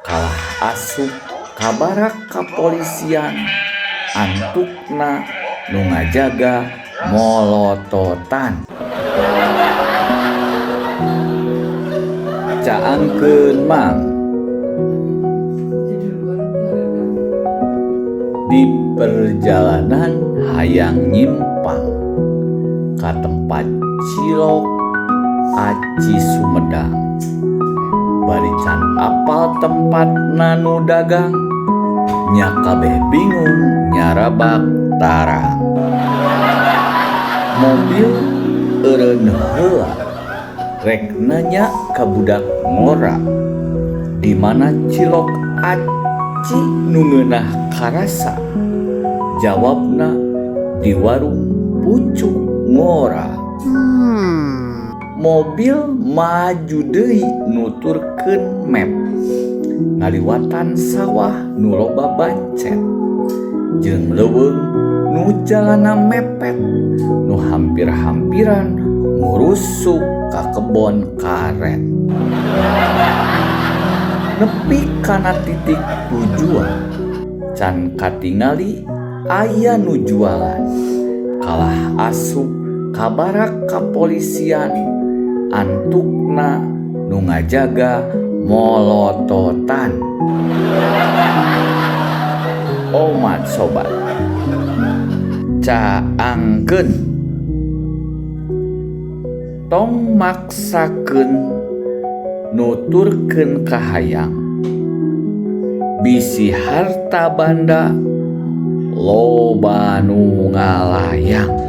Kalah asup ka barak kapolisian, antukna nu ngajaga molototan. Caangkeun Mang. Di perjalanan hayang nyimpang ka tempat cilok aci Sumedang, bari can apal tempatna nu dagang, nya kabeh bingung nyarabak tarang. Mobil eureun heula rek nanya ka budak ngora, di mana cilok aci nu ngeunah karasa, jawabna di warung pucuk ngora. Mobil maju deui nuturkeun map, ngaliwatan sawah nu loba bancet jeung leuweung nu jalanna mepet, nu hampir-hampiran ngurusuk ka kebon karet. Nepi kana titik tujuan can katingali aya nu jualan. Kalah asup ka barak kapolisian, antukna nu ngajaga molototan. Omat sobat, caangkeun, tong maksakeun nuturkeun kahayang, bisi harta banda loba nu ngalayang.